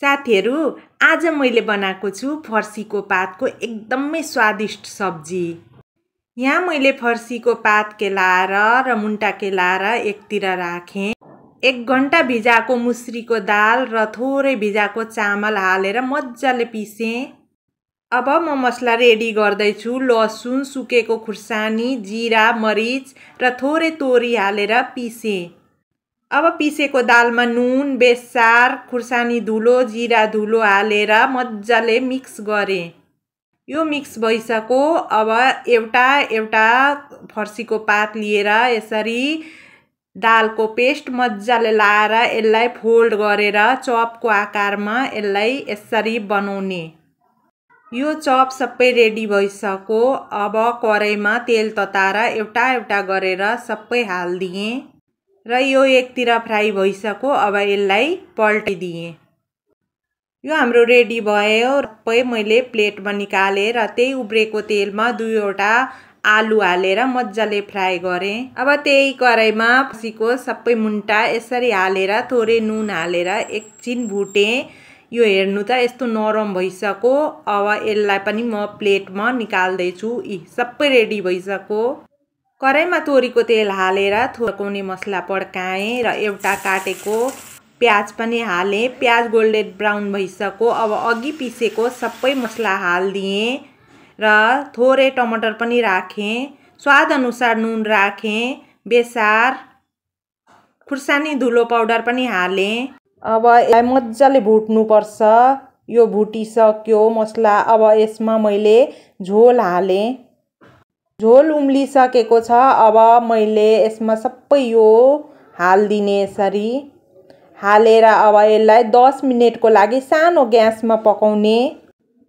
साथीहरू, आज मैले बनाएको छु फर्सीको पातको एकदमै स्वादिष्ट सब्जी। यहाँ मैले फर्सीको पात केलाएर र मुन्टा केलाएर एकतिर राखेँ। 1 घण्टा भिजाएको मुस्रीको दाल र थोरै भिजाएको चामल हालेर मजाले पिसेँ। अब म मसला रेडी गर्दैछु। लसुन, सुकेको खुर्सानी, जिरा, मरिच र थोरै तोरी हालेर पिसेँ। अब पिसेको दालमा नुन, बेसार, खुर्सानी धुलो, जिरा धुलो हालेर मजाले मिक्स गरेँ। यो मिक्स भइसक्यो। अब एउटा फर्सीको पात लिएर यसरी दालको पेस्ट मजाले लाएर यसलाई फोल्ड गरेर चपको आकारमा यसलाई यसरी बनाउने। यो चप सबै रेडी भइसक्यो। अब कराईमा तेल तताएर एउटा गरेर सबै हाल्दिएँ र यो एकतिर फ्राई भइसक्यो। अब यसलाई पल्टिदिएँ। यो हाम्रो रेडी भयो। सबै मैले प्लेटमा निकालेँ र त्यही उब्रेको तेलमा 2वटा आलु हालेर मजाले फ्राई गरेँ। अब त्यही कराईमा फर्सीको सबै मुन्टा यसरी हालेर थोरै नुन हालेर एकछिन भुटेँ। यो हेर्नु त यस्तो नरम भइसक्यो। अब यसलाई पनि म प्लेटमा निकाल्दैछु। सबै रेडी भइसक्यो। कराईमा तोरीको तेल हालेर पकाउने मसला पड्काएँ र एउटा काटेको प्याज पनि हालेँ। प्याज गोल्डन ब्राउन भइसक्यो। अब अघि पिसेको सबै मसला हाल्दिएँ र थोरै टमाटर पनि राखेँ। स्वादअनुसार नुन राखेँ। बेसार, खुर्सानी धुलो पाउडर पनि हालेँ। अब यसलाई मजाले भुट्नुपर्छ। यो भुटिसक्यो मसला। अब यसमा मैले झोल हालेँ। झोल उम्लिसकेको छ। अब मैले यसमा सबै यो हाल्दिने यसरी हालेर अब यसलाई 10 मिनेटको लागि सानो ग्यासमा पकाउने।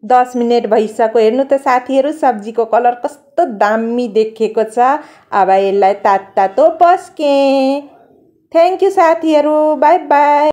10 मिनेट भइसक्यो। हेर्नु त साथीहरू, सब्जीको कलर कस्तो दामी देखेको छ। अब यसलाई तातो पस्केँ। थ्याङ्क यू साथीहरू। By by.